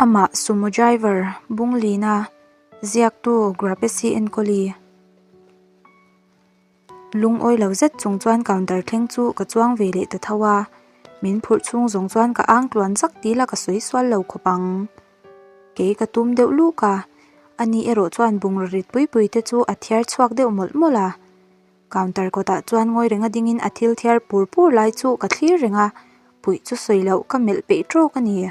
Amah sumo driver Bunglina ziaktu Grapesi enkawli lungawi lo zet chung chuan counter thleng chu ka chuang ve leh ta tho a, min phurh chhung zawng chuan ka ang tluan zak tila ka sawi sual lo khawp ang. Kei ka tum deuh luk a, ani erawh chuan bungraw rit pui pui te chu a thiar chhuak deuh mawlh mawlh a. Counter kawtah chuan ngawi renga dingin a thil thiar pur pur lai chu ka thlir reng a, puih chu sawi loh ka melh peih tawk a ni.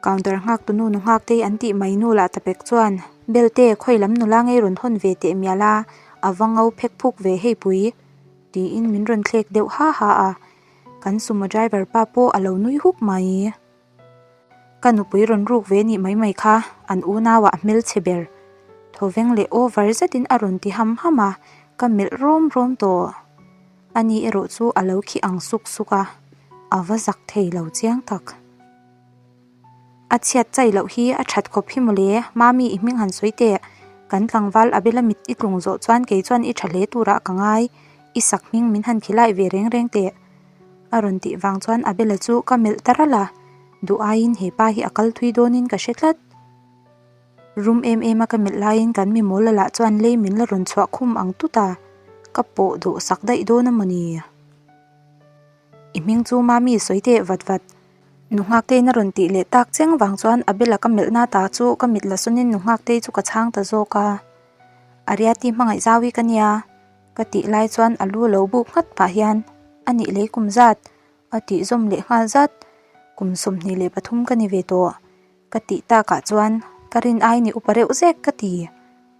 Counter nghak tu nu nu nghak te an tih mai nu lah tapek chuan Belte khawi lam nula ngei rawn hawn ve teh mial a, a va ngo phek phuk ve hei pui tiin min rawn thlek deuh ha ha a, kan sumo driver pa pawh a lo nui huk mai. Ka nupui rawn ruk ve nih mai mai kha an unau ah hmelchhe ber thawveng leh over zetin a rawn ti ham ham a, ka melh rawm rawm tawh. Ani erawh chu a lo khi ang suk suk a, a va zak thei lo chiang tak. A chhiat chai loh hi a that khawp hi mawle, Mami i hming han sawi teh, kan tlangval Abela mit i tlung zawh chuan kei chuan i tha hle turah ka ngai, i sak hming min han khilai ve reng reng teh. A rawn tih vang chuan Abela chu ka melh ta ralh a, duh aiin he pa hi a kal thui dawnin ka hre tlat. Rum em em a ka melh laiin kan mi mawl lah chuan lei min la rawn chhuah khum ang tut a, ka pawh dawh sak daih dawn a mawni? I hming chu Mami sawi teh vat vat. Nu Nghakteiin a rawn tih leh tak cheng vang chuan Abel-a ka melhna ta chu ka mit la sawnin Nu Nghaktei chu ka chhang ta zawk a. Ariati hmangaih zau hi ka nia ka tih lai chuan a lu lo buk nghat pah hian a nih lei kum zat a tih zawm leh nghal zat. Kum 23 ka ni ve tawh. Ka tih takah chuan ka rin ai ni upa reuh zek ka ti.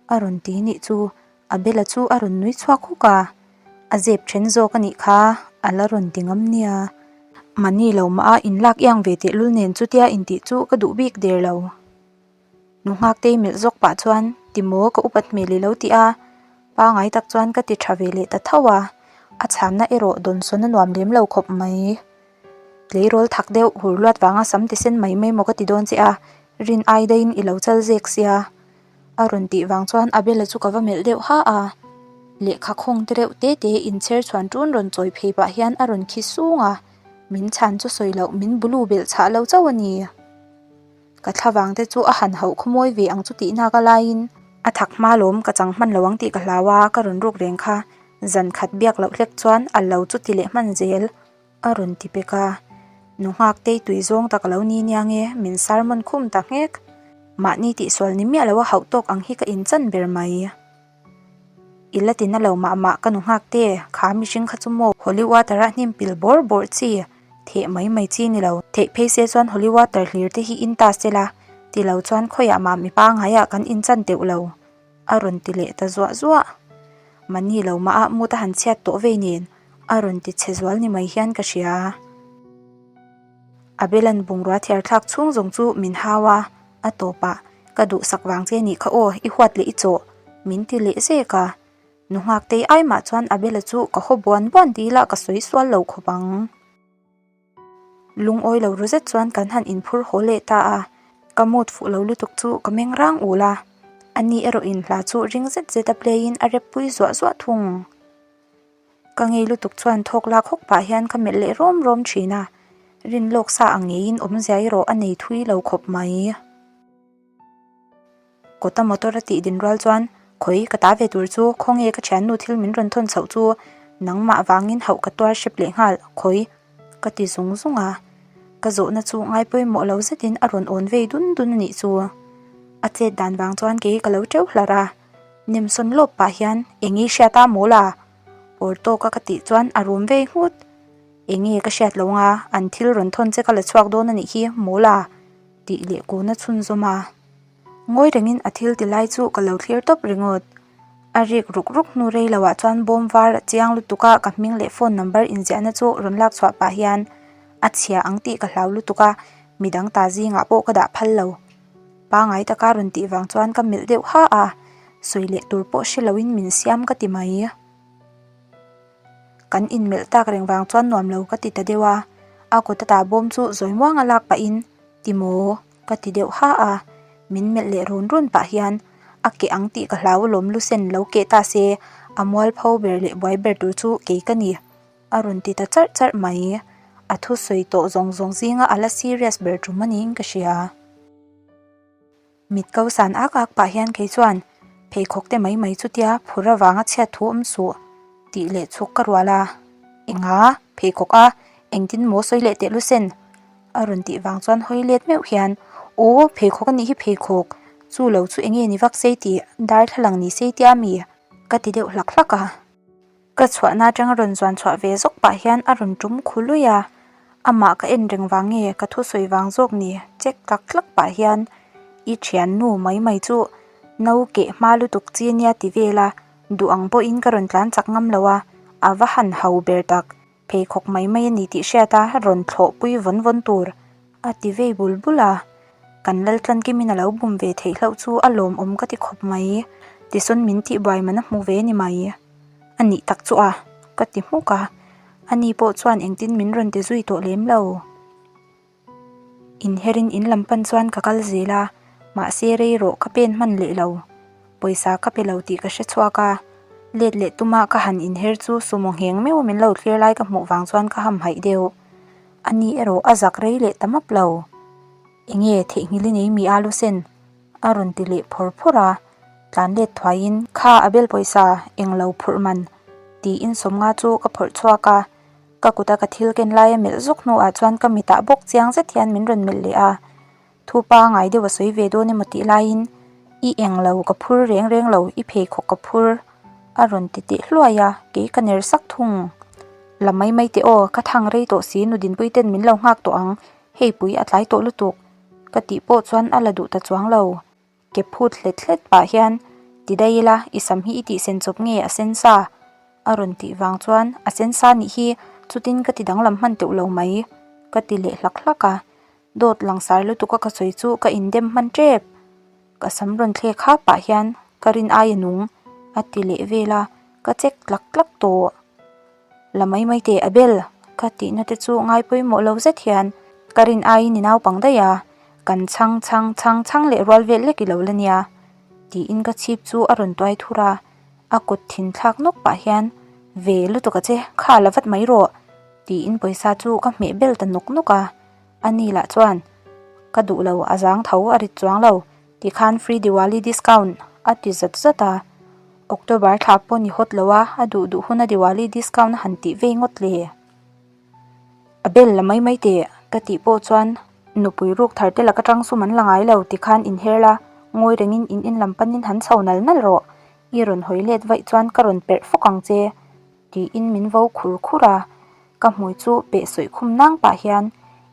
A rawn ti nih chu Abela chu a rawn nui chhuak huk a, a zep then zawk a nih kha a la rawn ti ngam nia. Mahni lo mah a inlak iang ve tehlul nen chutia intih chu ka duh bik der lo. Nu Nghaktei melh zawk pah chuan Timaw ka upat hmel i lo ti a, pangai tak chuan ka ti tha ve leh ta tho a, a chhanna erawh dawnsawn a nuam lem lo khawp mai. Tleirawl thak deuh hur luat vanga sam ti sen mai mai maw ka ti dawn che a, rin ai daihin i lo chal zek sia. A rawn tih vang chuan Abel-a chu ka va melh deuh ha a, lehkha khawng te reuh te te inchher chhuan ṭun rawn chawi phei pah hian a rawn khi sung a, min chhan chu sawi loh min bulu belh chhah lo chauh a ni. Ka thla vang te chu a han hauh khawmawi ve ang chu tih nak a laiin a thak hma lawm ka chang hman lo ang tih ka hlau a, ka rawn ruk reng kha zan khat biak loh hlek chuan a lo chu ti leh hman zel. A rawn ti pek a, Nu Nghaktei tui zawng tak a lo ni nia nge, min sermon khum ta nghek. Mahni tihsual ni miah lo a hauh tawk ang hi ka inchan ber mai. I la ti na lo mah mah ka nu Nghakte, kha mihring kha chu maw holy water a hnim pil bawr bawr chi, theh mai mai chi ni lo. Theih phei se chuan holy water hlir te hi in ta se la, ti lo chuan khawiah mah mi pangaiah kan inchan teuh lo. A rawn ti leh ta zuah zuah. Mahni lo mah a mut a han chhiat tawh vei nen a rawn ti chhe zual ni mai hian ka hria. Abel-a'n bungrua thiar thlak chhung zawng chu min hau a, a tawpah ka duhsak vang che nih kha aw, i huat leh i chawh min ti leh zek a. Nu Nghaktei ai mah chuan Abel-a chu ka haw buan buan ti ila ka sawi sual lo khawp ang. Lungawi lo ru zet chuan kan han inphur haw leh ta a, ka mood fuh lo lutuk chu ka meng rang ul a, ani erawh in hla chu ring zet zet a play in a rep pui zuah zuah thung. Ka ngei lutuk chuan thawk lak hawk pah hian ka melh leh rawm rawm thin a, rin lawk sa ang ngeiin awmzia erawh a nei thui lo khawp mai. Kawta motor a tih din rual chuan khawi ka ta ve tur chu khawnge ka thiannu thil min rawn thawn chhoh chu nangmah vangin hauh ka tuar hrep leh nghal khawi ka ti zung zung a, ka zawhna chu ngai pawimawh lo zetin a rawn awn vei dun dun a nih chu. A chet dan vang chuan kei ka lo teuh hlarh a, nemsawn lawp pah hian eng i hriat a mawl a? Awr tawka ka tih chuan a rum vei nghut. Enge ka hriat lo nga an thil rawn thawn che ka la chhuak dawn a nih hi mawl a? Tih leh kun a chhunzawm a. Ngawi rengin a thil ti lai chu ka lo thlir tawp ringawt. A rik ruk ruk hnu rei lo ah chuan bawm var a chiang lutuk a ka hming leh phone number inziahna chu rawn lak chhuah pah hian a chhia ang tih ka hlau lutuk a, midang ta zingah pawh ka dah phal lo. Pangai taka rawn tih vang chuan ka melh deuh ha a, sawi leh tur pawh hre loin min siam ka ti mai. Kan inmelh tak reng vang chuan nuam lo ka ti ta deuh a, a kut a tah bawm chu zawi muang a lak pahin ti maw ka ti deuh ha a, min melh leh run run pah hian a keh ang tih ka hlau alawm lu sen lo keh ta se a mualpho ber leh buai ber tur chu kei ka ni a rawn ti ta charh charh mai. A thusawi tawh zawng zawng zinga a la serious ber tum a niin ka hria. Mit ko san ak ak pah hian kei chuan pheikhawk te mai mai chutia phur avanga chhiat thu awm suh tih leh chhuk ka rual a. Enga? Pheikhawk a? Engtin maw sawi leh teh lu sen? A rawn tih vang chuan hawi let meuh hian Aw pheikhawk a nih hi pheikhawk, chu lo chu enge ni vak sei tih darthlalang ni sei tia mi? Ka ti deuh hlak hlak a. Ka chhuahna atanga rawn zuan chhuah ve zawk pah hian a rawn tum khu lui a, amah ka en reng vang nge ka thusawi vang zawk ni check tlak tlak pah hian i thiannu mai mai chu no keh hma lutuk chi nia ti vel a, duh ang pawhin ka rawn tlan chak ngam lo a, a va han hau ber tak, pheikhawk mai mai a ni tih hriat a rawn thlawh pui vawn vawn tur a ti vei bul bul a, kan Laltlan kimin a lo bum ve theih hlauh chu a lawmawm ka ti khawp mai, tisawn min tihbuai man a hmu ve ni mai. A nih tak chu a, ka ti hmuk a, ani pawh chuan engtin min rawn ti zui tawh lem lo. Inherin in lam pan chuan ka kal zel a, mahse rei rawh ka pen hman leh lo. Pawisa ka pe lo tih ka hre chhuak a, let leh tuma ka han inher chu sumo ngheng meuh min lo thlir lai ka hmuh vang chuan ka hamhaih deuh. Ani erawh a zak rei leh ta map lo. Enge theihnghilh i nei mi a Lusen? A rawn ti leh phawr phawr a, tlan let thuaiin, Kha a bel pawisa eng lo phurh man? tiin sawmnga chu ka phawrh chhuak a, ka kuta ka thil ken laia melh zuk hnuah chuan ka mitah bawk chiang zet hian min rawn melh leh a, thu pangai deuh a sawi ve dawn emaw tih laiin, I eng lo ka phur reng reng lo, i pheikhawk ka phur a rawn ti teh hluai a, kei ka ner sak thung. La mai mai teh aw, ka thang rei tawh si, nudinpui ten min lo nghak tawh ang, hei pui a tlai tawh lutuk. Ka tih pawh chuan a la duh ta chuang lo. Ke phut hlet hlet pah hian, Ti daih ila, i sam hi i tih sen chawp nge a sen sa? A rawn tih vang chuan, A sen sa nih hi, chutin ka ti danglam hman teuh lo mai, ka ti leh hlak hlak a. Dawt langsar lutuk a ka sawi chu ka indem hman tep. Ka sam rawn thlek hap pah hian, Ka rin ai a nung, a ti leh vel a, ka check tlak tlak tawh. La mai mai teh a bel ka tihna te chu ngai pawimawh lo zet hian ka rin aiin i naupang daih a, kan chhang chhang chhang chhang leh rual vel lek i lo la nia tiin ka chhip chu a rawn tuai thur a, a kut thin thlak nawk pah hian ve lutuk a che kha la vat mai rawh tiin pawisa chu ka hmeh bel ta nawk nawk a, ani lah chuan ka duh lo a zang tho a rit chuang lo Tikhan free Diwali discount a ti zat zat a, October thla pawh ni hawt lo a, a duh duh huna Diwali discount a han tih vei ngawt le. A bel la mai mai teh ka tih pawh chuan nupui ruk thar te laka tang sum an la ngai lo tikhan inher la, ngawi rengin in in lam panin han chho nal nal rawh, i rawn hawi let vaih chuan ka rawn perh fawk ang che. Tiin min vo khur khur a, ka hmui chu peh sawih khum nang pah hian,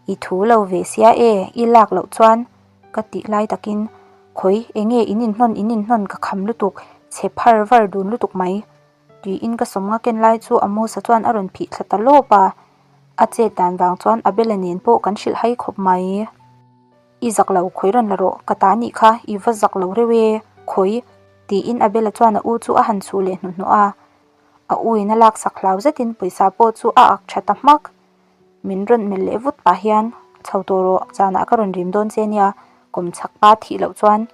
I thu lo ve sia e, i lak loh chuan ka tih lai takin, Khawi, enge in inhnawn in inhnawn ka kham lutuk, chhe phar var dun lutuk mai. Tiin ka sawm nga ken lai chu Amosa chuan a rawn phih thla ta lawp a, a chet dan vang chuan Abel-a nen pawh kan hrilh hai khawp mai. I zak lo khawi rawn la rawh, ka ta nih kha, i va zak lo reuh e, khawi. Tiin Abel-a chuan a u chu a han chhuh leh hnuhnawh a. A uin a laksak hlau zetin pawisa pawh chu a ak tha ta hmak. Min rawn melh leh vut pah hian, Chho tawh rawh, zanah ka rawn rim dawn che nia, kawm chhak pa thih loh chuan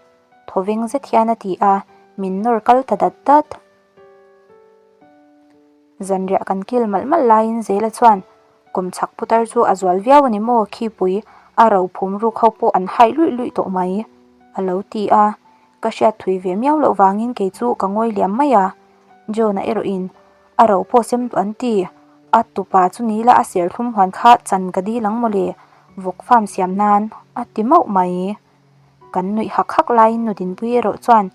thawveng zet hian a ti a, min nawr kal ta dat dat. Zanriah kan kil malh malh laiin Zela chuan, Kawm chhak putar chu a zual viau a ni maw, khipui a ro phum ruk ho pawh an haih luih luih tawh mai, a lo ti a. Ka hriat thui ve miau loh vangin kei chu ka ngawi liam mai a. John-a erawhin a ro pawh sem duh an ti. A tupa chu ni la a serthlum huan kha chan ka dil ang mawle, vawk farm siam nan a ti mauh mai. Kan nuih hak hak laiin nu Dinpui erawh chuan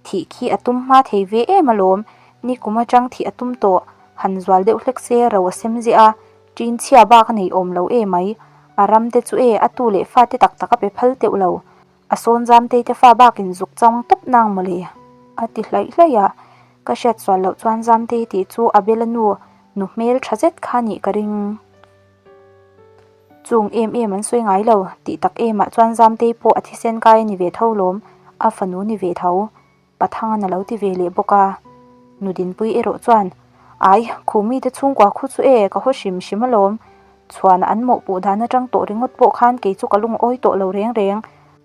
thih khi a tum hma thei ve em alawm, nikum atang thih a tum tawh, han zual deuh hlek se ro a sem ziah a, ṭin chhia bak a nei awm lo e mai, a ram te chu e a tu leh fa te tak tak a pe phal teuh lo. A sawn zam tei te fa bakin zuk chang tawp nang mawle a ti hlaih hlaih a, ka hriat sual loh chuan Zamtei tih chu a bela nu nu hmel tha zet kha nih ka ring. Chung em em an sawi ngai lo tih tak emah chuan Zamtei pawh a thisen kai a ni ve tho lawm, a fanu ni ve tho. Pathangan a lo ti ve leh bawk a. Nu Dinpui erawh chuan, Ai, Khumi te chhungkua khu chu e, ka haw hrim hrim alawm. Chhuana an mawhpuh dan atang tawh ringawt pawh khan kei chu ka lungawi tawh lo reng reng.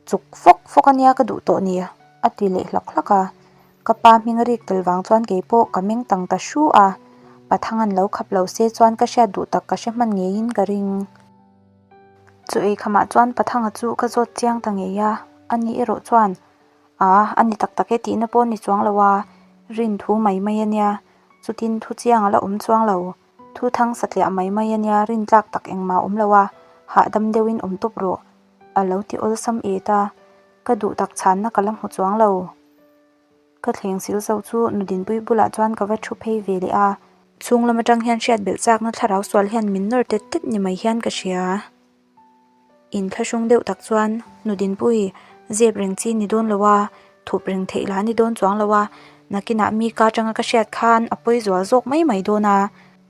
Chuk fawk fawk a nia ka duh tawh ni, a ti leh hlak hlak a. Ka pa hming a rik tel vang chuan kei pawh ka meng tang ta hru a. Pathangan lo khap lo se chuan ka hriat duh tak ka hre hman ngeiin ka ring. Chaw ei khamah chuan Pathanga chu ka zawt chiang ta ngei a, ani erawh chuan A, a ni tak tak e tihna pawh a ni chuang lo a, rin thu mai mai a nia, chutin thu chiang a la awm chuang lo. Thu thang satliah mai mai a nia, rin tlak tak engmah a awm lo a, hahdam deuhin awm tawp rawh, a lo ti awlsam et a, ka duh tak chhanna ka la hmu chuang lo. Ka thleng sil zo chu Nudinpui bulah chuan ka va thu phei ve leh a. Chhung lam atang hian hriat belh chakna thlarau sual hian min nawr tet tet ni mai hian ka hria. Inthlahrung deuh tak chuan Nudinpui zep reng chi ni dawn lo a, thup reng theih lah ni dawn chuang lo a, nakinah mi ka atanga ka hriat khan a pawi zual zawk mai mai dawn a,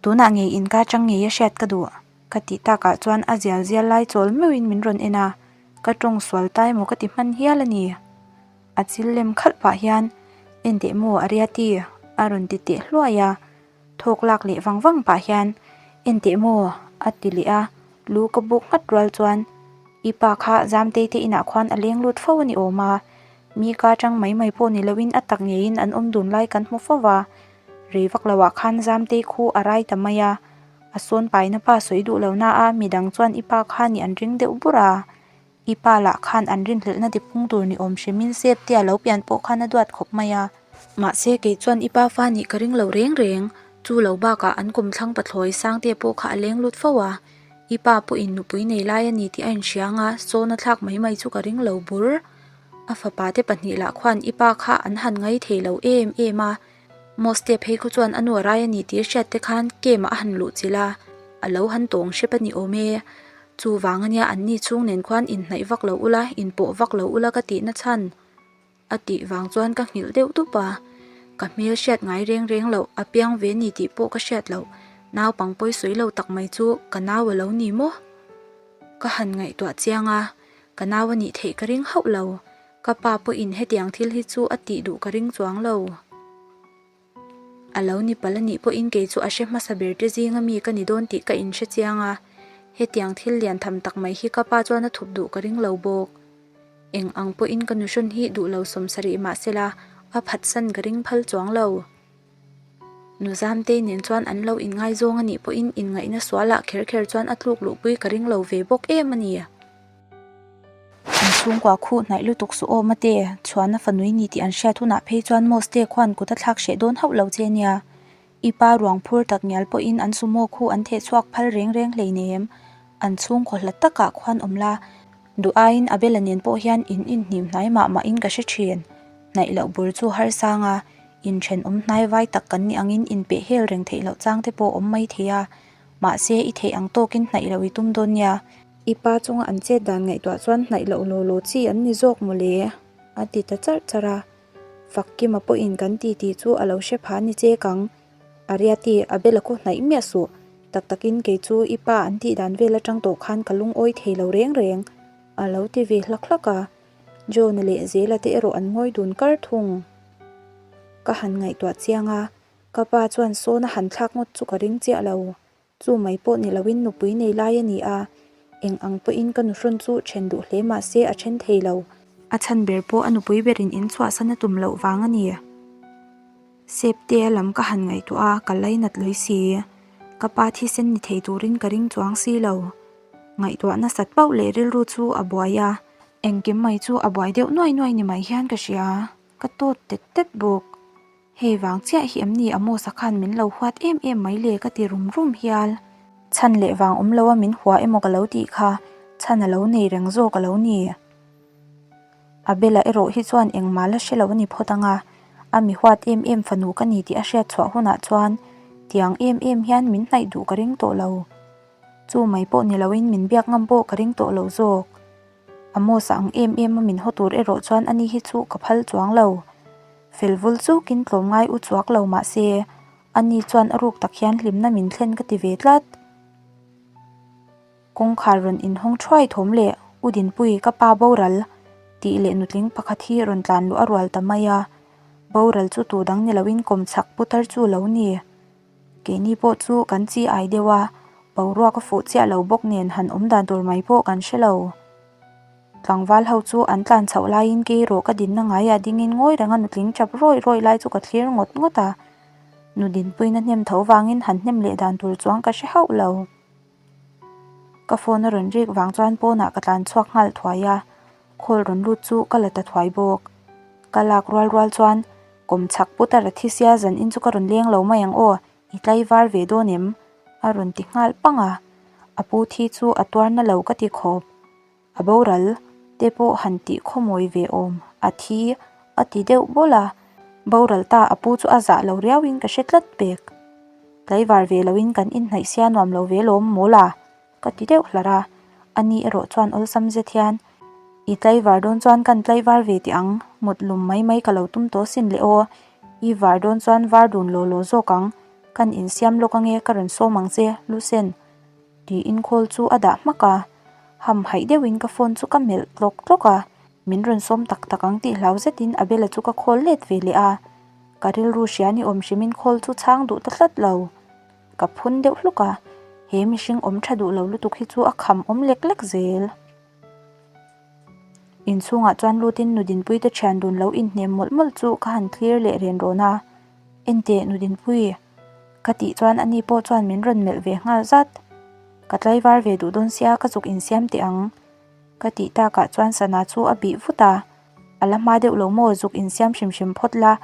tunah ngei in ka atang ngei a hriat ka duh ka tih takah chuan a zial zial lai chawl meuhin min rawn en a, ka tawng sual tai maw ka ti hman hial a ni. A chil lem khalh pah hian, Enteh maw Ariati? a rawn ti teh hluai a. Thawk lak leh vang vang pah hian, Enteh maw? a ti leh a. Lu ka buk nghat rual chuan, I pa kha Zamtei te inah khuan a leng lut fo a ni awm a. Mi ka tang mai mai pawh ni loin a tak ngeiin an awm dun lai kan hmu fo va. Rei vak loah khan Zamtei khu a rai ta mai a. A sawn paina pa sawi duh lo na a, midang chuan i pa kha nih an ring deuh bur a. I pa lah khan an rinhlelhna tipung tur ni awm hrimin sep te a lo pian pawh khan a duat khawp mai a. Mahse kei chuan i pa fa nih ka ring lo reng reng, chu lo bakah an kumthlang pathlawi Sangte pawh kha a leng lut fo a. I pa pawhin nupui nei lai a ni tih a inhriang a, sawn a thlak mai mai chu ka ring lo bur. A fapa te pahnih lah khuan i pa kha an han ngai thei lo em em a. Moste phei khaw chuan a nu a rai a ni tih hriat te khan camp ah a han luh chilh a, a lo han tawng hrep a ni awm e. Chuvang ania an ni chhung nen khuan inhnaih vak lo ula, inpawh vak lo ula ka tihna chhan a tih vang chuan ka nghilh deuh dup a. Ka hmel hriat ngai reng reng loh a piang ve ni tih pawh ka hriat loh, naupang pawi sawi lo tak mai chu ka nau a lo ni maw? Ka han ngaihtuah chiang a, ka nau a nih theih ka ring hauh lo. Ka pa pawhin hetiang thil hi chu a tih duh ka ring chuang lo. A lo ni palh a nih pawhin kei chu a hre hmasa ber te zinga mi ka ni dawn tih ka inhre chiang a, hetiang thil lian tham tak mai hi ka pa chuan a thup duh ka ring lo bawk. Eng ang pawhin ka nuhrawn hi duh lo sawmsarih mahsela a phatsan ka ring phal chuang lo. Nuzamtei nen chuan an lo inngaizawng a nih pawhin inngaihna sualah kher kher chuan a tluk luhpui ka ring lo ve bawk em a ni. An chhungkua khuh hnaih lutuk suh awm a te, chhuahna fanui ni tih an hriat hunah phei chuan Moste khuan kut a thlak hreh dawn hauh lo che nia. I pa ruang phur tak ngial pawhin an sumo khu an theh chhuak phal reng reng hleinem. An chhungkaw hla takah khuan awm la, duh aiin Abel-a nen pawh hian in inhnim hnai mah mahin ka hre thin. Hnaih loh bur chu harsang a, inthenawm hnai vai tak kan nih angin inpeh hel reng theih loh chang te pawh awm mai thei a, mahse i theih ang tawkin hnaih loh i tum dawn nia. I pa chunga an chet dan ngaihtuah chuan hnaih loh law law chi an ni zawk maw le? a ti ta charh charh a. Fakkima pawhin kan ti tih chu a lo hre pha ni che kang. Ariati, a bela khaw hnaih miah suh. Tak takin kei chu i pa an tih dan vel atang tawh khan ka lungawi thei lo reng reng, a lo ti ve hlak hlak a. John-a leh Zela te erawh an ngawi dun kar thung. Ka han ngaihtuah chiang a, ka pa chuan sawn a han thlak ngawt chu ka ring chiah lo. Chu mai pawh ni loin nupui nei lai a ni a, eng ang pawhin ka nuhrawn chu then duh hle mah se a then thei lo. A chhan ber pawh a nupui berin in chhuahsan a tum loh vang a ni. Septe a lam ka han ngaihtuah a, ka lainat lawi si. Ka pa thisen ni thei turin ka ring chuang si lo. Ngaihtuah nasat pauh leh rilru chu a buai a. Engkim mai chu a buai deuh nuai nuai ni mai hian ka hria. Ka tawt tet tet bawk. Hei vang chiah hi em ni Amos-a khan min lo huat em em mai le ka ti rum rum hial. Chhan leh vang awm lo a min hua emaw ka lo tih kha chhan a lo nei reng zawk a lo ni. Abel-a erawh hi chuan engmah la hre lo a ni phawt ang a, a mi huat em em fanu ka ni tih a hriat chhuah hunah chuan tiang em em hian min hnaih duh ka ring tawh lo. Chu mai pawh ni loin min biak ngam pawh ka ring tawh lo zawk. Amos-a ang em em a min haw tur erawh chuan ani hi chu ka phal chuang lo. Fel vul chukin tlawmngai u chuak lo mah se, ani chuan a ruk tak hian hlimna min thlen ka ti ve tlat. Kawngkhar rawn inhawng thuai thawm leh U Dinpui ka pa boral tih leh nutling pakhat hi rawn tlan luh a rual ta mai a, boral chu tu dang ni loin kawmchhak putar chu lo ni. Keini pawh chu kan chi ai deuh a, boruak a fuh chiah lo bawk nen han awm dan tur mai pawh kan hre lo. Tlangval ho chu an tlan chhoh laiin kei rawh ka dinna ngaiah dingin ngawi renga nutling chap rawih rawih lai chu ka thlir ngawt ngawt a, nu dinpuina hnem tho vangin han hnem leh dan tur chuang ka hre hauh lo. Ka phone a rawn rik vang chuan pawnah ka tlan chhuak nghal thuai a, call rawn lut chu ka la ta thuai bawk. Ka lak rual rual chuan kawm chhak put a ra thi sia zan in chu ka rawn leng lo mai ang aw, i tlaivar ve dawn em? a rawn ti nghal pang a, a pu thi chu a tuar na lo ka ti khawp. A boral te pawh han tih khawmawi ve awm a thi a ti deuh bawlh a, boral ta a pu chu a zah lo riau in ka hre tlat pek. Tlaivar ve lo in kan inhnaih sia nuam lo ve lawm mawl a ka ti deuh hlar a, ani erawh chuan awlsam zet hian I tlaivar dawn chuan kan tlaivar ve teh ang, mut lum mai mai ka lo tum tawh sin le aw, i var dawn chuan var dun law law zawk ang, kan insiam lawk ange ka rawn sawm ang che Lusen. Tiin call chu a dah hmak a, hamhaih deuhin ka phone chu ka melh tlawk tlawk a, min rawn sawm tak tak ang tih hlau zetin Abel-a chu ka call let ve leh a, ka rilru hria ni awm hrimin call chu chhang duh ta tlat lo. Ka phun deuh hluk a, he mihring awm tha duh lo lutuk hi chu a kham awm lek lek zel. Inchhungah chuan lutin Nudinpuite thian dun lo inhnem mawlh mawlh chu ka han thlir leh ren rawn a, Enteh Nudinpui! Ka tih chuan ani pawh chuan min rawn melh ve nghal zat. Ka tlaivar ve duh dawn sia ka zuk insiam teh ang. Ka tih takah chuan sana chu a bih vut a. A la hma deuh lo maw zuk insiam hrim hrim phawt la.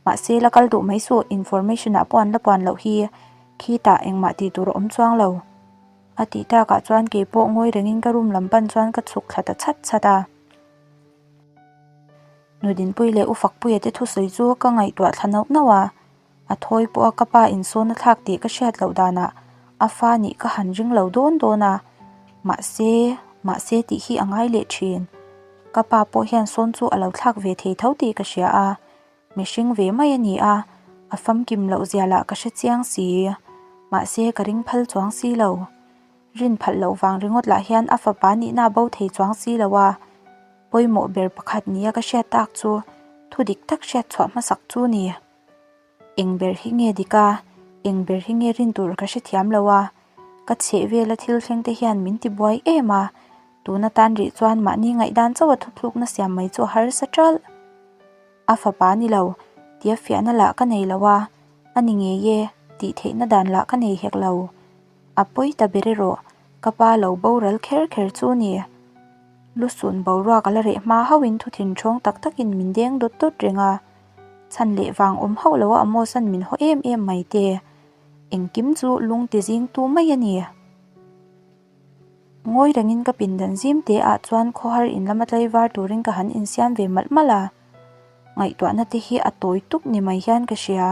Mahse la kal duh mai suh information ah pawh an la puan loh hi. Khitah engmah tih tur a awm chuang lo. A tih takah chuan kei pawh ngawi rengin ka room lam pan chuan ka chhuk thla ta chhat chhat a. Nudinpui leh Ufakpuia te thusawi chu ka ngaihtuah thla nauh nauh a. A thawi pawh a ka pa insawn a thlak tih ka hriat loh danah a fa nih ka han ring lo dawn dawn a, mahse, mahse tih hi a ngai leh thin. Ka pa pawh hian sawn chu a lo thlak ve thei tho tih ka hria a, mihring ve mai a ni a, a famkim loh zia lah ka hre chiang si. Mahse, ka ring phal chuang si lo. Rin phalh loh vang ringawt lah hian a fapa nihna a bo thei chuang si lo a, pawimawh ber pakhat nia ka hriat tak chu thu dik tak hriat chhuah hmasak chu ni. Eng ber hi nge dik a, eng ber hi nge rin tur ka hrethiam lo a, ka chheh vela thil thleng te hian min ti buai em a, tuna tan rih chuan mahni ngaihdan chauh a thuthlukna siam mai chu a harsa ṭalh. A fapa ni lo, tia fiahna lah ka nei lo a, a ni ngei e, tih theihna dan lah ka nei hek lo. A pawi ta ber erawh, ka pa lo boral kher kher chu ni. Lusun boruak a la reh hma hauhin thuthin ṭhawng tak takin min deng dawt dawt reng a. Chhan leh vang awm hauh lo a Amos-a'n min haw em em mai te. Engkim chu lung ti zing tu mai a ni. Ngawi rengin ka pindan zim te ah chuan khawhar in lama tlaivar turin ka han insiam ve malh malh a. Ngaihtuahna te hi a tawi tuk ni mai hian ka hria.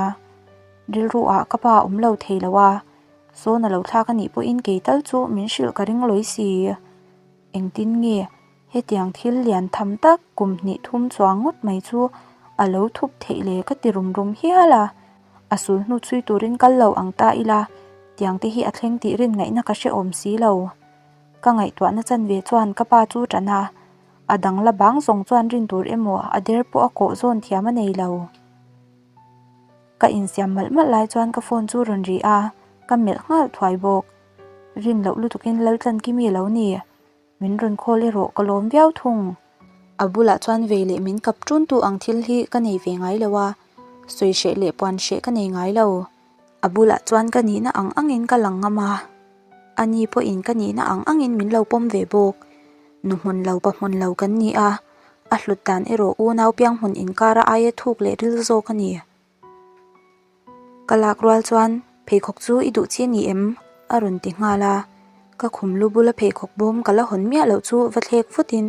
Rilru ah ka pa awm lo thei lo a, sawn a lo thlak a nih pawhin kei tal chu min hrilh ka ring lawi si. Engtin nge Hetiang thil lian tham tak kum hnih thum chuang ngawt mai chu a lo thup theih le ka ti rum rum hial a, a sul hnu chhui turin kal lo ang ta ila, tiang te hi a thleng tih rin ngaihna ka hrehawm si lo. Ka ngaihtuahna chanve chuan ka pa chu tan a, a dang la bang zawng chuan rin tur emaw a der pawh a kawh zawn thiam a nei lo. Ka insiam malh malh lai chuan ka phone chu rawn ri a, ka melh nghal thuai bawk. Rin loh lutukin Laltlankimi a lo ni. Min rawn call erawh ka lawm viau thung. A bulah chuan vei leh min kap ṭun tu ang thil hi ka nei ve ngai lo a, sawi hreh leh puan hreh ka nei ngai lo. A bulah chuan ka nihna ang angin ka lang ngam a, ani pawhin ka nihna ang angin min lo pawm ve bawk. Nu hmun lo pa hmun lo kan ni a, a hlut dan erawh unau piang hmun inkara aia thuk leh ril zawk a ni. Ka lak rual chuan pheikhawk chu i duh chi a ni em? a rawn ti nghal a, ka khum lu bula pheikhawk bawm ka la hawn miah loh chu va thlek vutin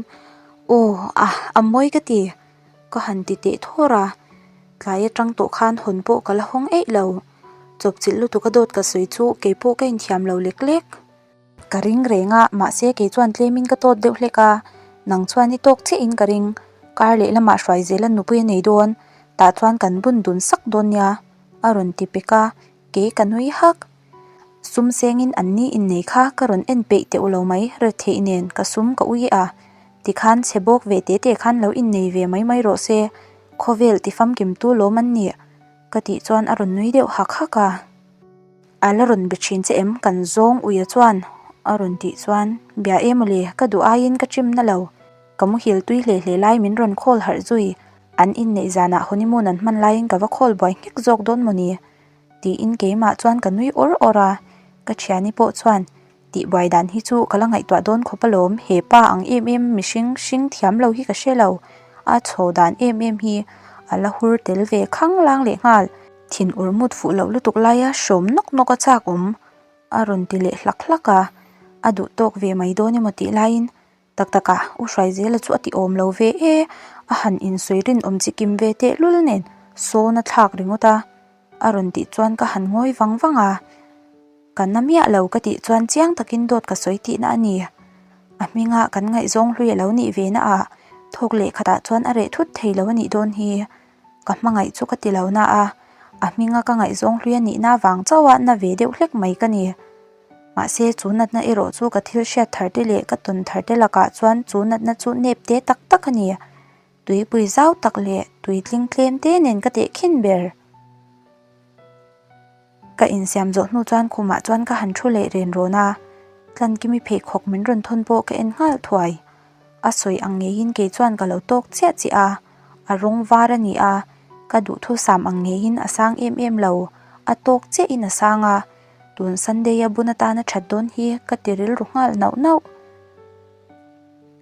Aw a a mawi ka ti ka han ti teh thawr a, tlai atang tawh khan hawn pawh ka la hawng eih lo, chawpchilh lutuk a dawt ka sawi chu keipawh ka inthiam lo lek lek. Ka ring reng a, mahse kei chuan tlemin ka tawt deuh hlek a, nang chuan i tawk chiah in ka ring, kar leh lamah hruai zel a nupui a nei dawn, tah chuan kan bun dun sak dawn nia, a rawn ti pek a, kei ka nui hak. Sum sengin an ni innei kha ka rawn en peih teuh lo mai, retheih nen ka sum ka ui a, tikhan chhe bawk ve te te khan lo innei ve mai mai rawh se, khawvel ti famkim tu lawm an nih, ka tih chuan a rawn nui deuh hak hak a. A la rawn be thin che em? Kan zawng uia chuan a rawn tih chuan, Bia e mawle, ka duh aiin ka chim na lo. Ka muhil tui hle hle lai min rawn call harh zui. An inneih zanah honeymoon an hman laiin ka va call buai nghek zawk dawn mawni? Tiin keimah chuan ka nui awr awr a. Ka thiani pawh chuan, Tihbuai dan hi chu ka la ngaihtuah dawn khawp alawm, he pa ang em em mihring hring thiam lo hi ka hre lo, a chho dan em em hi a la hur tel ve khang lang leh nghal. Thin ur mut fuh loh lutuk laia hrawm nawk nawk a chak awm a rawn ti leh hlak hlak a, a duh tawk ve mai dawn emaw tih laiin tak tak a u Hruaizela chu a ti awm lo ve e, a han insawi rinawm chi kim ve tehlul nen sawn a thlak ringawt a, a rawn tih chuan ka han ngawi vang vang a. Ka na miah lo ka tih chuan chiang takin dawt ka sawi tihna a ni. A hminga kan ngaihzawng hlui a lo nih ve na ah thawk leh khatah chuan a reh thut thei lo a nih dawn hi. Ka hmangaih chu ka ti lo na a, a hminga ka ngaihzawng hlui a nihna vang chauh a na ve deuh hlek mai ka ni. Mahse chu natna erawh chu ka thil hriat thar te leh ka tawn thar te lakah chuan chu natna chu nep te tak tak a ni. Tuipui zau tak leh tuitling tlem te nen ka tehkhin ber. Ka insiam zawh hnu chuan khumah chuan ka han thu leh ren rawn a, Tlankimi pheikhawk min rawn thawn pawh ka en nghal thuai. A sawi ang ngeiin kei chuan ka lo tawk chiah chiah a, a rawng var a ni a, ka duhthusam ang ngeiin a sang em em lo, a tawk chiahin a sang a, tun Sunday a bun atana that dawn hi ka ti rilru nghal nauh nauh.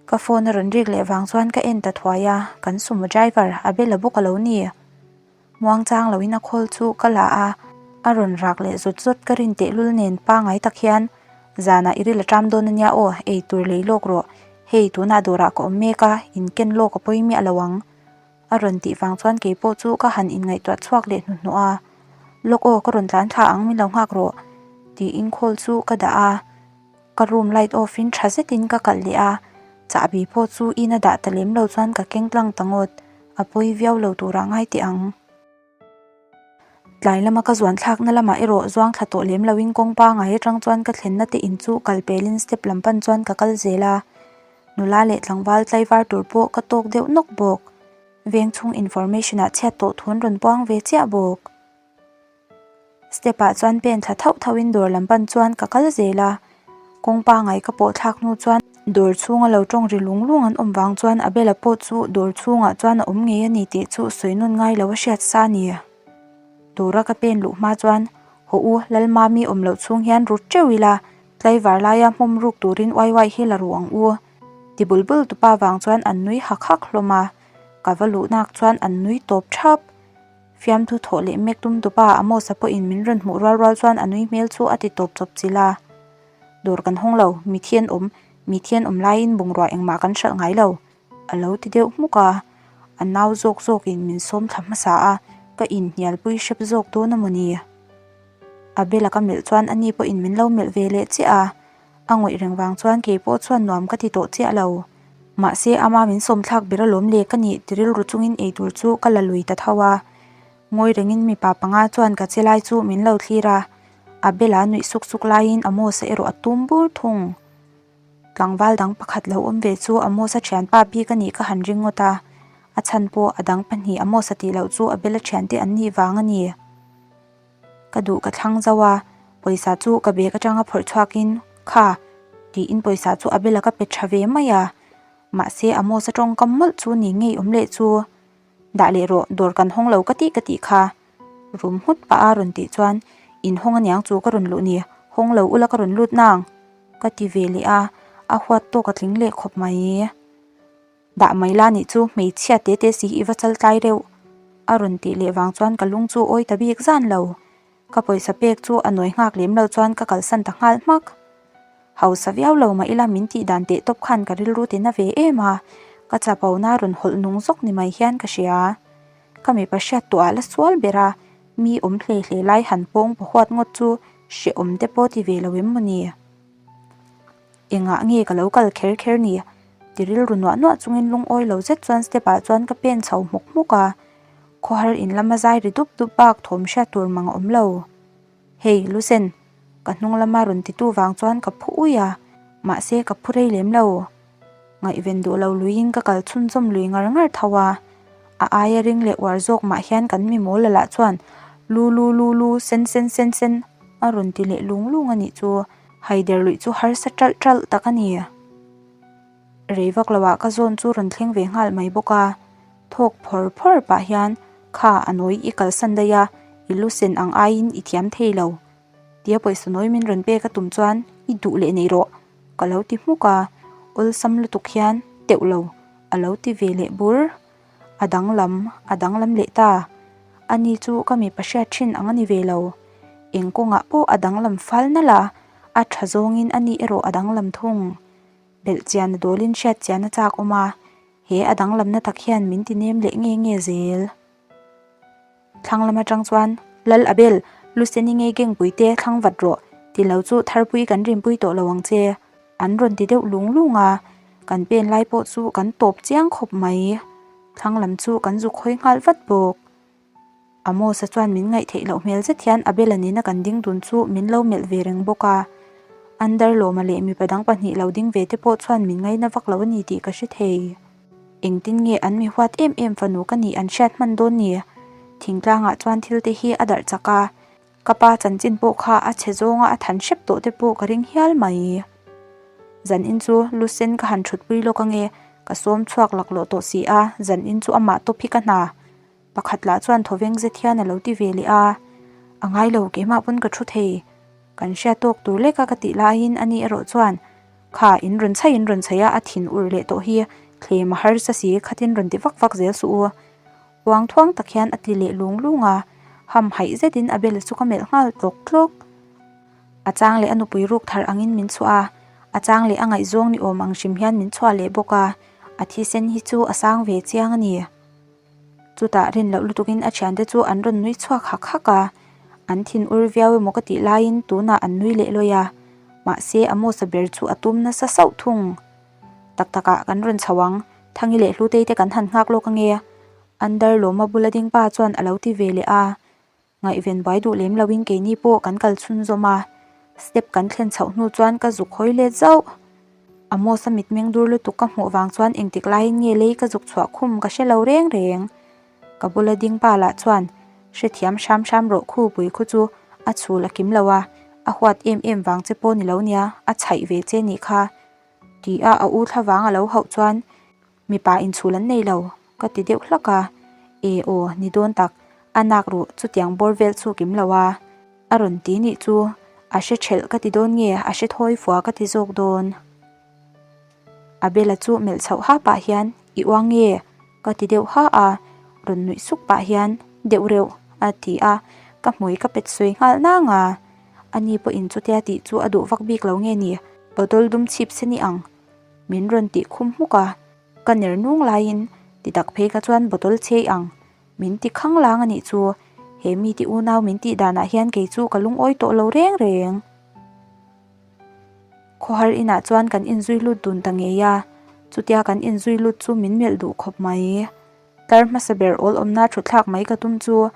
Ka phone a rawn rik leh vang chuan ka en ta thuai a, kan sumo driver a bela bawk a lo ni. Muangchang loin a khawl chu ka la a, a rawn rak leh zawt zawt ka rin tehlul nen pangai tak hian zanah i ril a ṭam dawn ania aw, ei tur lei lawk rawh, hei tunah dawrah ka awm mek a, inken lawk a pawi miah lo ang a rawn tih vang chuan kei pawh chu ka han inngaihtuah chhuak leh hnuhnawh a, lawk aw ka rawn tlan thla ang min lo nghak rawh tiin khawl chu ka dah a. Ka room light off in tha zetin ka kalh leh a, chahbi pawh chu in a dah ta lem lo chuan ka keng tlang ta ngawt, a pawi viau lo turah ngai teh ang. Tlai lama ka zuan thlakna lamah erawh zuang thla tawh lem loin kawng pangai atang chuan ka thlenna te in chu kal pelin step lam pan chuan ka kal zel a, nula leh tlangval tlaivar tur pawh ka tawk deuh nawk bawk. Vengchhung information ah chhiat tawh thu an rawn puang ve chiah bawk. Step ah chuan pen thla thauh thauh in dawr lam pan chuan ka kal zel a, kawng pangai ka pawh thlak hnu chuan dawr chhunga lo tawng ri lung lung an awm vang chuan Abel-a pawh chu dawr chhungah chuan a awm ngei a ni tih chu sawi nawn ngai lo a hriat sa a ni. Dawra ka pen luh hma chuan haw u Lalmami awm loh chhung hian rut teuh ila tlaivar laia hmawm ruk turin uai uai hi la ru ang u ti bul bul tupa vang chuan an nui hak hak hlawm a, ka va luh nak chuan an nui tawp thap. Fiamthu thawh leh mek tum tupa Amos-a pawhin min rawn hmuh rual rual chuan a nui hmel chu a ti tawp chawp chilh a. Dawr kan hawng lo, mi thi an awm, mi thi an awm laiin bungrua engmah kan hralh ngai lo, a lo ti deuh hmuk a. A nau zawk zawkin min sawm thla hmasa a, ka inhnialpui hrep zawk dawn a maw ni? Abel-a ka melh chuan ani pawhin min lo melh ve leh chiah a. A ngawih reng vang chuan kei pawh chuan nuam ka ti tawh chiah lo. Mahse ama min sawm thlak ber alawm le ka nih ti rilru chungin eitur chu ka la lui ta tho a. Ngawi rengin mipa panga chuan ka che lai chu min lo thlir a, Abel-a nuih suk suk laiin Amos-a erawh a tum bur thung. Tlangval dang pakhat lo awm ve chu Amos-a thianpa bik a nih ka han ring ngawt a, a chhan pawh a dang pahnih Amos-a tih loh chu Abel-a thiante an nih vang a ni. Ka duh ka thlang zauh a, pawisa chu ka bag atanga phawrh chhuakin kha tiin pawisa chu a bela ka pe tha ve mai a, mahse Amos-a tawngkam mawlh chu ni ngei awm leh chu dah leh rawh dawr kan hawng lo ka tih ka tih kha rum nghut pah a rawn tih chuan in hawng aniang chu ka rawn luh ni hawng lo ula ka rawn lut nang ka ti ve leh a, a huat tawk a tling leh khawp mai. Dah mai la nih chu hmeichhia te te si i va chal tlai reuh a rawn tih leh vang chuan ka lung chu awi ta bik zan lo. Ka pawisa pek chu a nawi nghak lem lo chuan ka kalsan ta nghal hmak. Hausa viau lo mah ila min tih dan teh tawp khan ka rilru ti na ve em a, ka chapo na rawn hawlh nung zawk ni mai hian ka hria. Ka mipa hriat tawh ah la sual ber a, mi awm hle hle lai han pawng pahuat ngawt chu hrehawm te pawh ti ve lo em maw ni? Engah nge ka lo kal kher kher ni? Ti rilru nuah nuah chungin lungawi lo zet chuan step ah chuan ka pen chho hmuk hmuk a, khawhar in lama zai ri dup dup bak thawm hriat tur mang a awm lo. Hei Lusen, ka hnung lama rawn titu vang chuan ka phu ui a, mahse ka phu rei lem lo. Ngaihven duh lo luiin ka kal chhunzawm lui ngar ngar tho a, a aia ring leh uar zawk mah hian kan mi mawl la lah chuan lu lu lu lu sen sen sen sen a rawn ti leh lung lung a nih chu. Haider luih chu harsa ṭalh ṭalh tak a ni. Rei vak loah ka zawn chu rawn thleng ve nghal mai bawk a, thawk phawr phawr pah hian kha a nawi i kalsan daih a, i lu sen ang aiin i thiam thei lo tia pawisa nawi min rawn pek a tum chuan I duh leh nei rawh, ka lo ti hmuk a, awlsam lutuk hian teuh lo a lo ti ve leh bur. A danglam, a danglam leh ta. Ani chu ka mipa hriat thin ang a ni ve lo. Eng kawngah pawh a danglam fal nalh a, a tha zawngin ani erawh a danglam thung. Belhchian a dawlin hriatchian a chak awm a, he a danglamna tak hian min ti nem leh nge nge zel. Thlang lam atang chuan, Lal Abel, Luseni ngei gengpui te thlang vat rawh, ti lo chu tharpui kan rinpui tawh lo ang che, an rawn ti deuh lung lung a, kan pen lai pawh chu kan tawp chiang khawp mai. Thlang lam chu kan zuk hawi nghal vat bawk. Amos-a chuan min ngaih theih loh hmel zet hian Abel-a nena kan ding dun chu min lo melh ve reng bawk a. Anderlawma leh mipa dang pahnih lo ding ve te pawh chuan min ngaina vak lo a ni tih ka hre thei. Engtin nge an mi huat em em fanu ka nih an hriat hman dawn ni? Thingtlangah chuan thil te hi a darh chak a, ka pa chanchin pawh kha a chhe zawnga a than hrep tawh te pawh ka ring hial mai. Zanin chu Lucen ka han thutpui lawk ange, ka sawm chhuak laklawh tawh si a, zanin chu amah tawp hi ka hna. Pakhat lah chuan thawveng zet hian a lo ti ve leh a, A ngai lo, keimah pawn ka thu thei. Kan hriat tawk tur lek a ka tih laiin ani erawh chuan, Kha, in rawn chhaih in rawn chhaih a, a thin ur leh tawh hi, thlem a harsa si, khatin rawn ti vak vak zel suh u. Uang thuang tak hian a ti leh lung lung a, ham haih zetin a bel chu ka melh nghal tlawk tlawk. A chang leh a nupui ruk thar angin min chhuah a, a chang leh a ngaihzawng ni awm ang hrim hian min chhuah leh bawk a, a thisen hi chu a sang ve chiang a ni. Chutah rin loh lutukin a thiante chu an rawn nui chhuak hak hak a, an thin ur viau emaw ka tih laiin tunah an nui leh lawi a, mahse Amosa ber chu a tum nasa sauh thung. Tak takah kan rawn chho ang, Thangi leh Hlutei te kan han nghak lawk ange, Under Lawma bula ding pa chuan a lo ti ve leh a. Ngaihven buai duh lem loin keini pawh kan kal chhunzawm a, step kan thlen chhoh hnu chuan ka zuk hawi let zauh. Amos-a mitmeng dur lutuk ka hmuh vang chuan engtik laiin nge lei ka zuk chhuah khum ka hre lo reng reng. Ka bula ding pa lah chuan hrethiam hram hram rawh khu pui khu chu a chhul a kim lo a, a huat em em vang che pawh ni lo nia, a chhaih ve che nih kha ti a a u thla vang a lo hauh chuan Mipa inchhul an nei lo, ka ti deuh hlak a. E aw, ni dawn tak, a nak ruh chutiang bawr vel chu kim lo a. A rawn ti nih chu, a hre thelh ka ti dawn nge a hre thawi fua ka ti zawk dawn. Abel-a chu melh chhoh ha pah hian, I uang nge? ka ti deuh ha a, rawn nuih suk pah hian, Deuh reuh, a ti a, ka hmui ka pet sawi nghal nang a. Ani pawhin chutia tih chu a duh vak bik lo nge ni, bottle dum chhip se ni ang. Min rawn tih khum hmuk a, ka ner nung laiin ti tak phei kha chuan bottle chei ang min ti khang lang a nih chu, he mi ti unau min tih danah hian kei chu ka lungawi tawh lo reng reng. Khawhar inah chuan kan inzui lut dun ta ngei a, chutia kan inzui lut chu min melh duh khawp mai. Tlar hmasa ber awl awmna thutthlak mai ka tum chu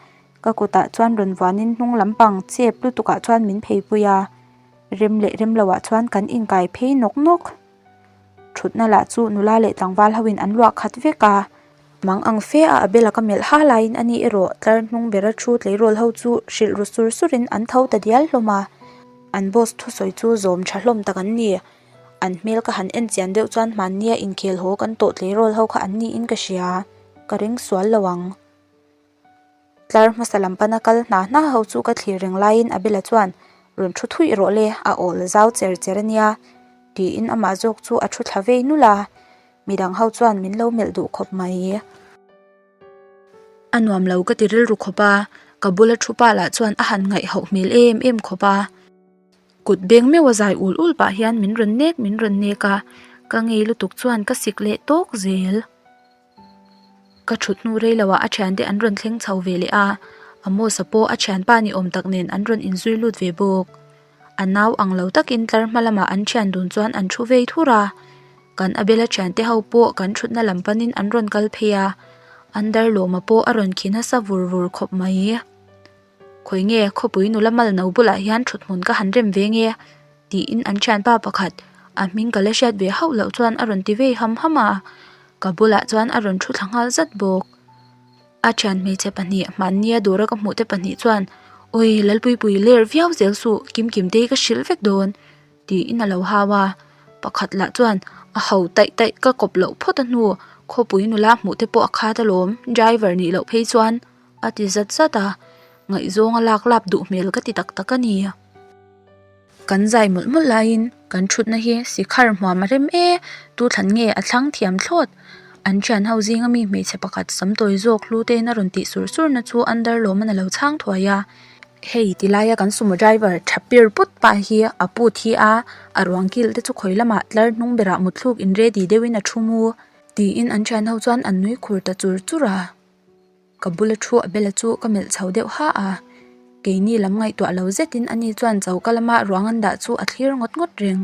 ka kutah chuan rawn vuanin hnung lampang chep lutukah chuan min pheipui a. Rem leh rem loah chuan kan inkai phei nawk nawk. Thutna lah chu nula leh tlangval hoin an luah khat vek a. Mang ang fe a Abel-a ka melh ha laiin ani erawh tlar hnung bera thu tleirawl ho chu hrilh ru sur surin an tho ta dial hlawm a. An boss thusawi chu zawm tha hlawm tak an ni. An hmel ka han en chian deuh chuan hmannia inkhel haw kan tawh tleirawl ho kha an niin ka hria. Ka ring sual lo ang. Tlar hmasa lam pana kal hna hna ho chu ka thlir reng laiin Abel-a chuan rawn thu thuih rawh le, a awl zau cher cher a nia tiin amah zawk chu a thu thla vei nulh a, midang ho chuan min lo melh duh khawp mai. A nuam lo ka ti rilru khawp a, ka bula thu pa lah chuan a han ngaihhoh hmel em em khawp a. Kut beng meuh a zai ul ul pah hian min rawn nek min rawn nek a, ka ngei lutuk chuan ka sik leh tawk zel. Ka thut hnu rei loah a thiante an rawn thleng chho ve leh a, Amos-a pawh a thianpa ni awm tak nen an rawn inzui lut ve bawk. A nau ang lo takin tlar hma lamah an thian dun chuan an thu vei thur a, kan Abel-a thiante ho pawh kan thutna lam panin an rawn kal phei a, Andarlawma pawh a rawn khi nasa vur vur khawp mai. Khawi nge khawpui nula mal no bulah hian thut hmun ka han rem ve nge? tiin an thianpa pakhat a hming ka la hriat ve hauh loh chuan a rawn ti vei ham ham a, ka bulah chuan a rawn thu thla nghal zat bawk. A thian hmeichhe pahnih hmannia dawra ka hmuh te pahnih chuan Awi Lalpuipui ler viau zel suh Kimkim te hi ka hrilh vek dawn tiin a lo hau a, pakhat lah chuan a ho taih taih ka kawp loh phawt a hnu khawpui nula hmuh te pawh a khat alawm driver nih loh phei chuan A ti zat zat a, ngaihzawng a lak lap duh hmel ka ti tak tak a ni. Kan zai mawlh mawlh laiin kan thutna hi sikhar hmuam a rem e, tu thlan nge a thlang thiam thlawt. An thian ho zinga mi hmeichhe pakhat sam tawi zawk hlu tein a rawn tih sur sur na chu under lawm an a lo chhang thuai a. Hei ti laia kan sumo driver tha pir put pah hi a pu thi a, a ruang kil te chu khawi lamah tlar hnung berah mutthluk in ready deuhin a thu mu tiin an thian ho chuan an nui khur ta chur chur a. Ka bula thu a bela chu ka melh chho deuh ha a, keini lam ngaihtuah lo zetin ani chuan choka lama ruang an dah chu a thlir ngawt ngawt reng.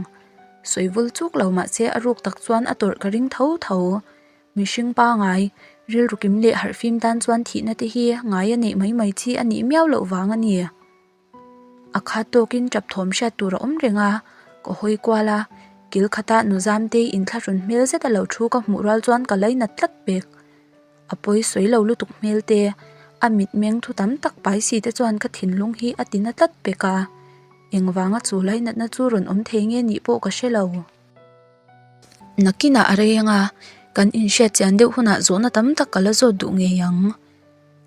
Sawi vul chuk lo mahse a ruk tak chuan a tawrh ka ring tho tho. Mihring pangai, rilru kim leh harhfim tan chuan thihna te hi ngai a neih mai mai chi a nih miau loh vang a ni. A khat tawkin tap thawm hriat tur a awm reng a, ka hawi kual a, kil khata Nuzamtei inthlahrun hmel zet a lo thu ka hmuh rual chuan ka lainat tlat pek. A pawi sawi lo lutuk hmel te, a mitmeng thu tam tak pai si te chuan ka thinlung hi a tina tlat pek a, engvanga chu lainatna chu rawn awm thei nge nih pawh ka hre lo. Nakinah a rei anga, kan inhriat chian deuh hunah zawhna tam tak ka la zawt duh ngei ang.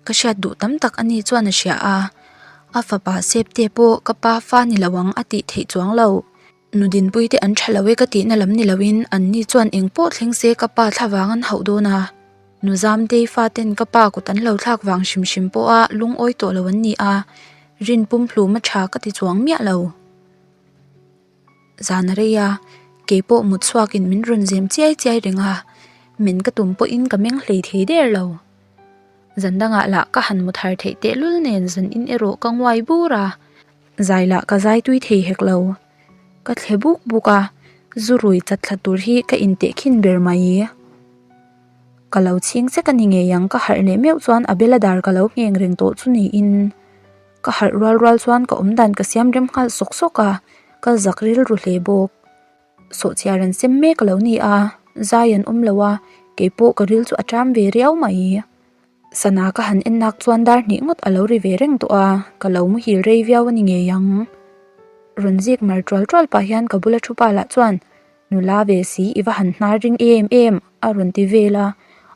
Ka hriat duh tam tak a ni chuan a hria a, a fapa Septe pawh ka pa fa ni lo ang a tih theih chuang lo. Nu Dinpuite an tha lo e ka tihna lam ni loin an ni chuan eng pawh thleng se ka pa thla vang an hauh dawn a. Nu Zamtei faten ka pa kut an lo thlak vang hrim hrim pawha lungawi tawh lo an ni a, rin pum hlum a tha ka ti chuang miah lo. Zan a rei a, kei pawh mut chhuakin min rawn zem chiai chiai reng a, men ka tum pawhin ka meng hlei thei der lo. Zan dangah lah ka han mut har theih tehlul nen zan in erawh ka nguai bur a, zai lah ka zai tui thei hek lo. Ka thle buk buk a, zu rui chat thla tur hi ka inteh khin ber mai. Ka lo chhing sek a ni ngei ang ka harh leh meuh chuan a bela dar ka lo ngheng reng tawh chu niin ka harh rual rual chuan ka awmdan ka siam rem nghal sawk sawk a, ka zak rilru hle bawk. Sawhchiar an sem mek a lo ni a, zai an awm lo a, keipawh ka ril chu a ṭam ve riau mai. Sana ka han en nak chuan dar hnih ngawt a lo ri ve reng tawh a, ka lo muhil rei viau a ni ngei ang. Rawn zik mar ṭual ṭual pah hian ka bula thu pa lah chuan, Nula ve si i va han hnar ring em em a rawn ti vel a,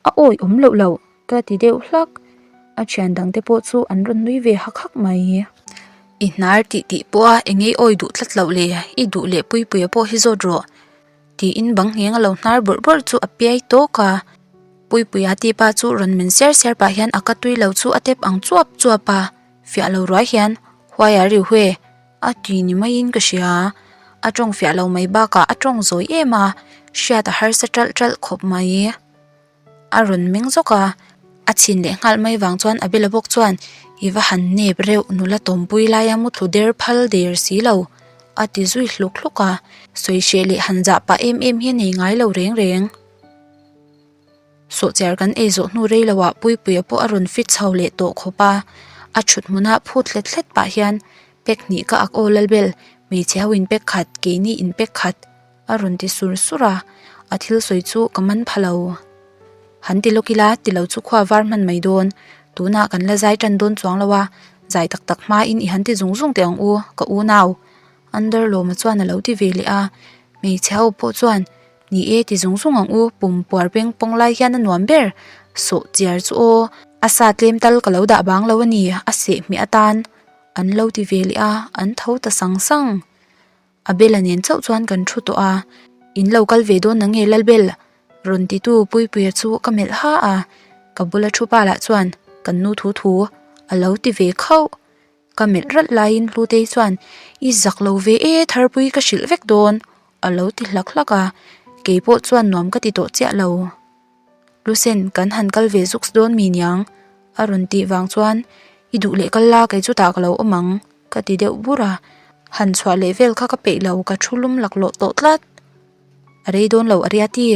a awi awm loh loh ka ti deuh hlak. A thian dangte pawh chu an rawn nui ve hak hak mai. I hnar tih tih pawha eng ei awi duh tlat loh le, i duh leh Puipuia pawh hi zawt rawh tiin bang ngheng a lo hnar bawrh bawrh chu a piai tawk a. Puipuia tipa chu rawn men siar siar pah hian a ka tui lo chu a tep ang chuap chuap a, fiah lo ruai hian Huai a riu hue a ti ni maiin ka hria. A tawng fiah lo mai bakah a tawng zawi em a, hriat a harsa ṭalh ṭalh khawp mai. A rawn meng zawk a, a chhin leh nghal mai vang chuan a bela bawk chuan i va han nep reuh nula tawmpui laia mutthlu der phal der si lo a ti zui hluk hluk a, sawi hreh leh han zah pah em em hi a nei ngai lo reng reng. Sawhchiar kan ei zawh hnu rei loah Puipuia pawh a rawn fit chho leh tawh khawp a, a thut hmuna phut hlet hlet pah hian pack hnih ka ak aw Lalbel, hmeichhe ho in pack khat, keini in pack khat. A rawn ti sur sur a, a thil sawi chu ka man pha lo. Han ti lawk ila, ti lo chu khua var hman mai dawn. Tunah kan la zai tan dawn chuang lo a, zai tak tak hmain i han ti zung zung teh ang u, ka unau. Under Lawma chuan a lo ti ve leh a, hmeichhe ho pawh chuan, Ni e, ti zung zung ang u, pum puar peng pawng lai hian a nuam ber. Sawh chiar chu aw, a sa tlem tal ka lo dah bang lo a ni, a seh hmeh atan. An lo ti ve leh a, an tho ta sang sang. Abel-a nen chauh chuan kan thu tawh a, In lo kal ve dawn nange Lalbel? rawn titu Puipuia chu ka melh ha a, ka bula thu pa lah chuan kan nu thu thu a lo ti ve khauh. Ka melh ralh laiin Hlutei chuan I zak lo ve e Tharpui ka hrilh vek dawn a lo ti hlak hlak a, keipawh chuan nuam ka ti tawh chiah lo. Lusen kan han kal ve zuks dawn mi niang a rawn tih vang chuan i duh leh kal la kei chutah ka lo awm ang ka ti deuh bur a, han chhuah leh vel kha ka peih lo ka thu lum laklawh tawh tlat. A rei dawn lo a ria ti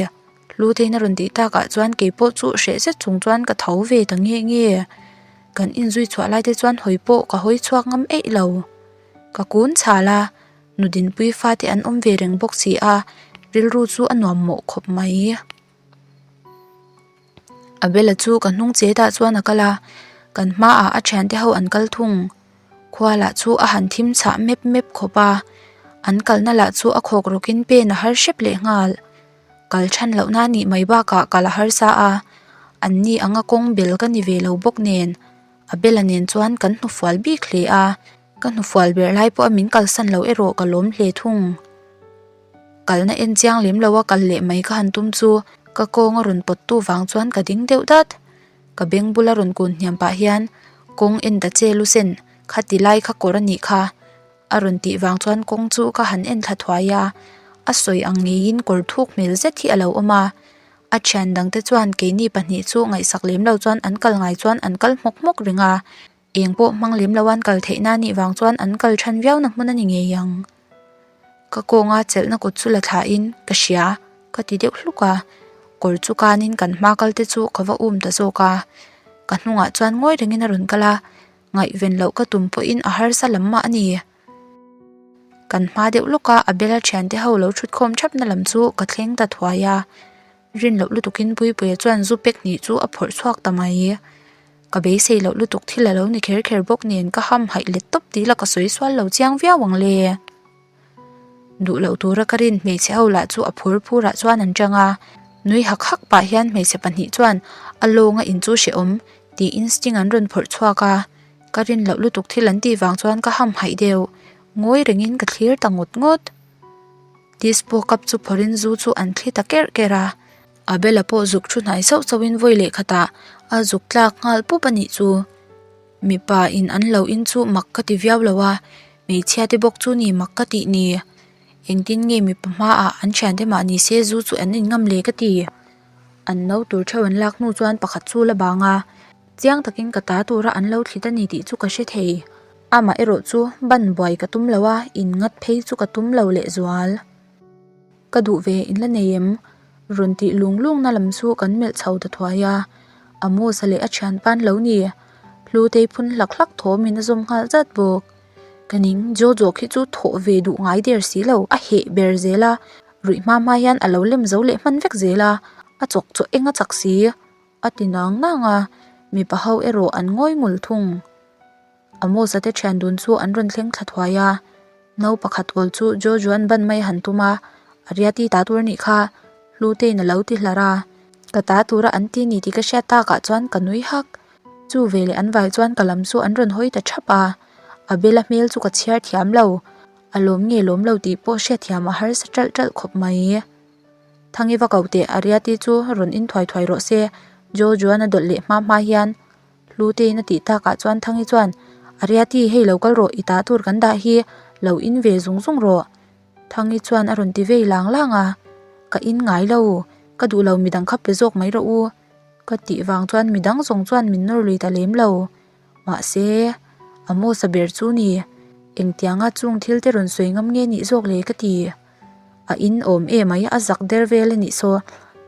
Lutein a rawn tih takah chuan kei pawh chu hreh zet chung chuan ka tho ve ta nge nge. Kan inzui chhuah lai te chuan hawi pawh ka hawi chhuak ngam eih lo. Ka kun chhal a. Nu Dinpuii fate an awm ve reng bawk si a, rilru chu a nuam mawh khawp mai. Abel-a chu ka hnung chetah chuan a kal a, kan hmaah a thiante ho an kal thung. Khua lah chu a han thim chhah mep mep khawp a, an kalna lah chu a khawk rawkin pen a har hrep leh nghal. Kal than lohna nih mai bakah kal a harsa a, anni anga kawng bel ka ni ve lo bawk nen, Abel-a nen chuan kan hnufual bik hle a. Ka hnufual ber lai pawha min kalsan lo erawh ka lawm hle thung. Kalna en chiang lem lo a kal leh mai ka han tum chu ka kawng a rawn pawt tu vang chuan ka ding deuh dat. Ka beng bula rawn kun hniam pah hian kawng en ta che lu sen kha ti lai kha kawr a nih kha a rawn tih vang chuan kawng chu ka han en thla thuai a, a sawi ang ngeiin kawr thuk hmel zet hi a lo awm a. A thian dangte chuan keini pahnih chu ngaihsak lem lo chuan an kal ngai chuan an kal hmawk hmawk reng a. Eng pawh hmang lem lo an kal theih na nih vang chuan an kal than viau na hmun a ni ngei ang. Ka kawnga chelhna kut chu la thla in ka hria ka ti deuh hluk a, kawr chu kanin kan hma kal te chu ka va um ta zawk a. Ka hnungah chuan ngawi rengin a rawn kal a, ngaihven loh ka tum pawhin a harsa lam mah a ni. Kan hma deuh lawk a, Abel-a thiante ho lo thutkhawm thapna lam chu ka thleng ta thuai a. Rin loh lutukin Puipuia chuan zu pek hnih chu a phawrh chhuak ta mai. Ka beisei loh lutuk thil a lo ni kher kher bawk nen ka ham haih let tawp tih la ka sawi sual lo chiang viau ang le. Duh loh tura ka rin hmeichhe ho lah chu a phur phurah chuan an chang a, nui hak hak pah hian hmeichhe pahnih chuan a lawnga in chu hrehawm tiin sting an rawn phawrh chhuak a, ka rin loh lutuk thil an tih vang chuan ka ham haih deuh. Ngawi rengin ka thlir ta ngawt ngawt. Dispo cup chu phawrhin zu chu an thli ta kerh kerh a, Abel-a pawh zuk thu hnai sauh sauhin vawi leh khatah a zuk tlak nghal pup a nih chu. Mipa in an lo in chu mak ka ti viau lo a, hmeichhia te bawk chu ni mak ka tih ni. Engtin nge mipa hmaah an thiante mah ni se zu chu an in ngam le ka ti. An no tur theuh an lak hnu chuan pakhat chu la bang a, chiang takin ka ta tura an lo thlit a ni tih chu ka hre thei. Amah erawh chu ban buai ka tum lo a, in ngat phei chu ka tum lo lehzual. Ka duh ve in la nei em? Rawn tih lung lung na lam chu kan melh chho ta thuai a, Amos-a leh a thianpa an lo ni. Hlutei phun hlak hlak thawm in a zawm nghal zat bawk. Ka ning, Jojo khi chu thawh ve duh ngai der si lo, a heh ber zel a, ruih hma hma hian a lo lem zo leh hman vek zel a, a chawk chaw eng a chak si, a ti nang nang a, mipa ho erawh an ngawi ngul thung. Amos-a te thian dun chu an rawn thleng thla thuai a, no pakhat awl chu Jojo-a'n ban mai a han tum a, a riati ta tur a nih kha, Hlute-in a lo ti hlar a, ka ta tura an ti ni tih ka hriat takah chuan ka nui hak. Chu veleh an vai chuan ka lam chu an rawn hawi ta thap a, Abel-a hmel chu ka chhiar thiam lo, a lawm nge lawm lo tih pawh hriatthiam a harsa ṭalh ṭalh khawp mai. Thangi va ko teh, a riati chu rawn in thuai thuai rawh se, Jojo-a'n a dawlh leh hma hma hian Hlute-in a tih takah chuan Thangi chuan, Ariati, hei lo kal rawh, i ta tur kan dah hi, lo in ve zung zung rawh. Thangi chuan a rawn ti vei lang lang a, Ka in ngai lo, ka duh lo midang kha pe zawk mai rawh u. Ka tih vang chuan midang zawng chuan min nawr lui ta lem lo. Mahse, Amos-a ber chu ni, engtianga chung thil te rawn sawi ngam nge nih zawk le ka ti. A in awm em ai, a zak der vel a nih saw,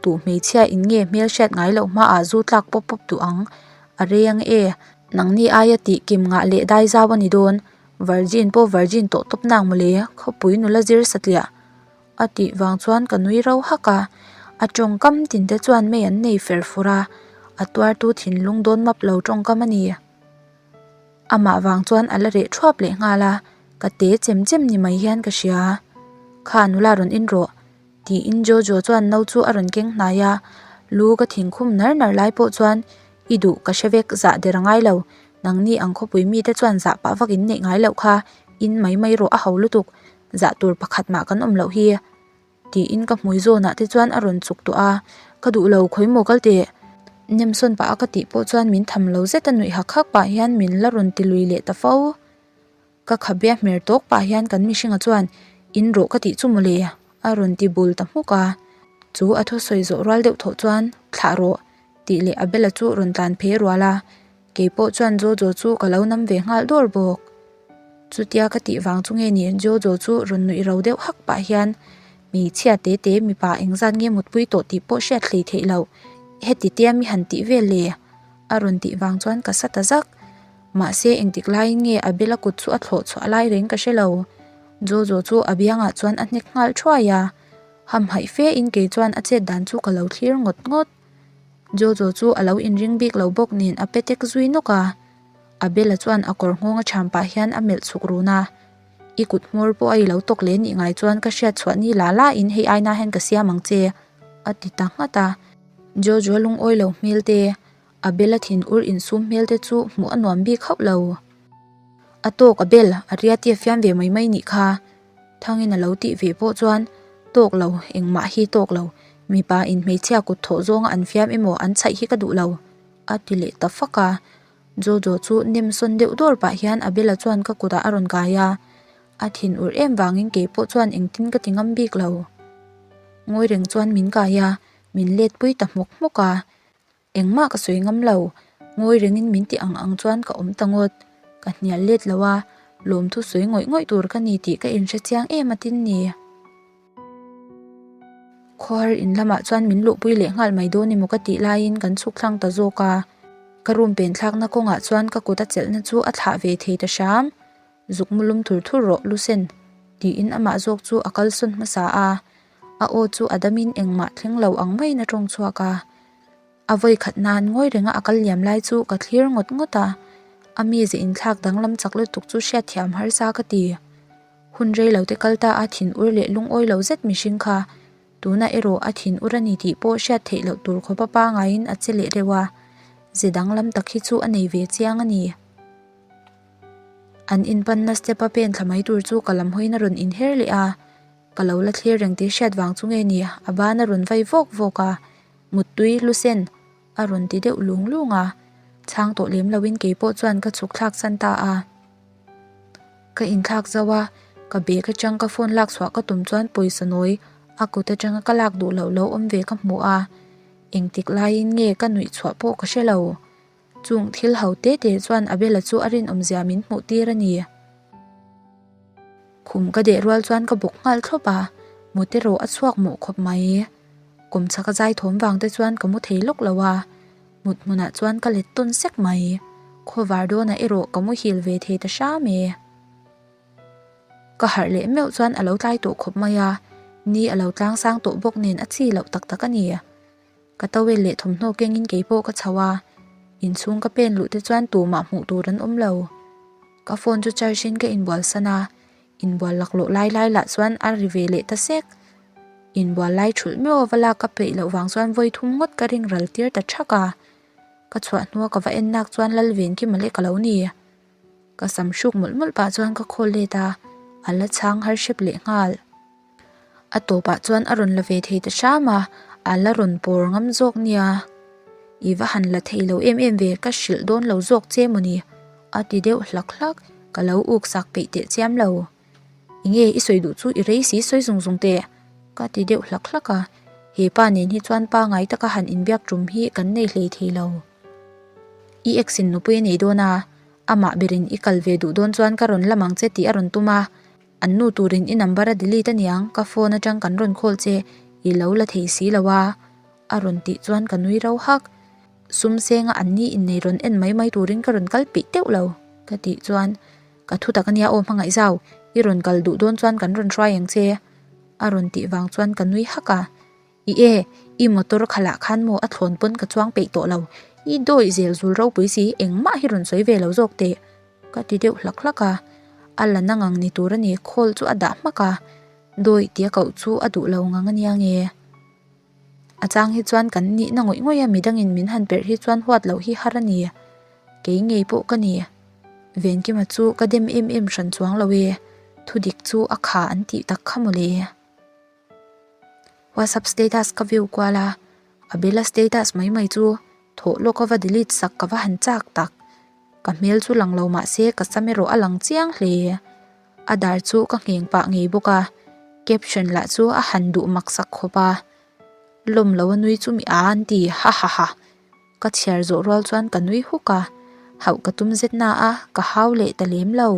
tuh hmeichhia in nge hmel hriat ngai loh hmaah zu tlak pawp pawp duh ang, a rei ang e, nangni aia tih kim ngah leh dai zau a ni dawn, virgin pawh virgin tawh tawp nang mawle, khawpui nula zir satliah a tih vang chuan ka nui ro hak a, a tawngkam tin te chuan mei an nei fer fur a, a tuartu thinlung dawn map lo tawngkam a ni. Amah vang chuan a la reh thuap leh nghal a, ka te chem chem ni mai hian ka hria. Kha nula rawn in rawh, tiin Jojo chuan no chu a rawn keng hnai a, lu ka thingkhum nar nar lai pawh chuan i duh ka hre vek zah der a ngai lo, nangni ang khawpui mite chuan zah pah vak in neih ngai loh kha, in mai mai rawh a ho lutuk, zah tur pakhat mah kan awm loh hi. Tiin ka hmui zawnah te chuan a rawn chuk tawh a, ka duh lo khawi maw kal teh? Nem sawn pah a ka tih pawh chuan min tham lo zet a nuih hak hak pah hian min la rawn ti lui leh ta fo. Ka khabia hmer tawk pah hian kan mihringa chuan in rawh ka tih chu mawle a rawn ti bul ta hmuk a, chu a thusawi zawh rual deuh thawh chuan thlah rawh tih leh Abel-a chu rawn tlan phei rual a. Keipawh chuan Jojo chu ka lo nam ve nghal dawr bawk. Chutia ka tih vang chu nge ni Jojo chu rawn nuih ro deuh hak pah hian hmeichhia te te mipa engzat nge mutpui tawh tih pawh hriat hlei theih loh heti tia mi han tih vel le a rawn tih vang chuan ka sa ta zak. Mahse engtik laiin nge Abel-a kut chu a thlawh chhuah lai reng ka hre lo. Jojo chu a biangah chuan a hnek nghal thuai a, hamhaih fe in kei chuan a chet dan chu ka lo thlir ngawt ngawt. Jojo chu a lo inring bik lo bawk nen a pe tek zui nawk a. Abel-a chuan a kawr nghawng a cham pah hian a melh chhuk run a. I kut hmawr pawh a i lo tawk leh nih ngai chuan ka hriat chhuah ni la la in hei aina hian ka siam ang che, a ti ta nghat a. Jojo lungawi lo hmel te, Abel-a thin ur insum hmel te chu hmuh a nuam bik hauh lo. A tawk a bel, a riati a fiam ve mai mai nih kha. Thangin a lo tih ve pawh chuan, Tawk lo, engmah hi tawk lo. Mipa in hmeichhia kut thawh zawnga an fiam emaw an chhaih hi ka duh lo, a ti leh ta fak a. Jojo chu nem sawn deuh dawr pah hian Abel-a chuan ka kutah a rawn kai a. A thin ur em vangin kei pawh chuan engtin ka ti ngam bik lo. Ngawi reng chuan min kai a, min let pui ta hmawk hmawk a. Engmah ka sawi ngam lo, ngawi rengin min ti ang ang chuan ka awm ta ngawt. Ka hnial let lo a, lawmthu sawi ngawih ngawih tur ka ni tih ka inhre chiang em a tin ni. Khuar in lamah chuan min luhpui leh nghal mai dawn emaw ka tih laiin kan chhuk thlang ta zawk a. Ka room pen thlakna kawngah chuan ka kut a chelhna chu a thlah ve thei ta hram. Zuk mu lum thur thur rawh Lusen tiin amah zawk chu a kalsawn hmasa a. A aw chu a damin engmah thleng lo ang maiin a tawng chhuak a. A vawi khat nan ngawi renga a kal liam lai chu ka thlir ngawt ngawt a, a mize inthlak danglam chak lutuk chu hriatthiam harsa ka ti. Hun rei lo te kal ta a thin ur leh lungawi lo zet mihring kha tunah erawh a thin ur a ni tih pawh hriat theih loh tur khawpa pangaiin a che leh reuh a, ze danglam tak hi chu a nei ve chiang a ni. An inpanna step a pen thla mai tur chu ka lam hawiin a rawn inher leh a. Ka lo la thlir reng tih hriat vang chu nge ni, a ban a rawn vai vawk vawk a, Muttui Lusen a rawn ti deuh lung lung a, chhang tawh lem loin kei pawh chuan ka chhuk thlak san ta a. Ka inthlak zauh a, ka bag atang ka phone lak chhuah ka tum chuan pawisa nawi a kut atanga ka lak duh loh lo awm ve ka hmu a, engtik laiin nge ka nuih chhuah pawh ka hre lo. Chung thil ho te te chuan Abel-a chu a rinawmzia min hmuh tir a ni. Khum ka deh rual chuan ka bawk nghal thlawp a, mut erawh a chhuak mawh khawp mai. Kawm chhak a zai thawm vang te chuan ka mu thei lawk lo a, mut hmunah chuan ka let tawn sek mai. Khawvar dawnah erawh ka muhil ve thei ta hram e. Ka harh leh meuh chuan a lo tlai tawh khawp mai a, ni a lo tlang sang tawh bawk nen a chi loh tak tak a ni. Ka towel leh thawmhnaw kengin kei pawh ka chho a, inchhung ka pen luh te chuan tumah hmuh tur an awm lo. Ka phone chu charge in ka inbual san a, inbual laklawh lai lai lah chuan a ri ve leh ta sek. Inbual lai thulh meuh ava lak ka peih loh vang chuan vawi thum ngawt ka ring ral tir ta thak a. Ka chhuah hnua ka va en nak chuan Lalven khi mawle ka lo ni. Ka sam hruk mawlh mawlh pah chuan ka call let a, a la chhang har hrep leh nghal. A tawpah chuan a rawn la ve thei ta hram a, a la rawn pawr ngam zawk nia. I va han la thei lo em em ve, ka hrilh dawn lo zawk che mawni? A ti deuh hlak hlak, ka lo uk sak peih teh chiam lo. Enge i sawi duh chu i rei si sawi zung zung teh? Ka ti deuh hlak hlak a, he pa nen hi chuan pangai taka han inbiak tum hi kan nei hlei thei lo. I ex in nupui a nei dawn a, amah berin i kal ve duh dawn chuan ka rawn lam ang che tih a rawn tum a, An nu turin i number a delete aniang, ka phone atang kan rawn call che, i lo la thei si lo a, a rawn tih chuan ka nui ro hak. Sum senga an ni innei rawn en mai mai turin ka rawn kal peih teuh lo, ka tih chuan, Ka thu tak ania aw hmangaih zau, i rawn kal duh dawn chuan kan rawn hruai ang che, a rawn tih vang chuan ka nui hak a. I e, i motor khalah khan maw a thlawn pawn ka chuang peih tawh lo, i dawih zel zul ropui si, engmah hi rawn sawi ve lo zawk teh, ka ti deuh hlak hlak a. A la na ngang ni tur a ni, call chu a dah hmak a, dawih tia koh chu a duh lo ngang a nia nge. A chang hi chuan kan nihna ngawih ngawih a, midangin min han perh hi chuan huat loh hi har a ni, kei ngei pawh ka ni. Venkima chu ka dem em em hran chuang lo e, thudik chu a kha an tih tak kha mawle. Whatsapp status ka view kual a, Abela status mai mai chu thawh lawk a va delete sak ka va han chak tak. Ka hmel chu lang lo mah se ka sam erawh a lang chiang hle. A dar chu ka ngheng pah ngei bawk a, caption lah chu a han duh mak sak khawp a. Lawm lo a nui chu mi a an ti hahaha. Ka chhiar zawh rual chuan ka nui huk a, hauh ka tum zet na a, ka hau leh ta lem lo.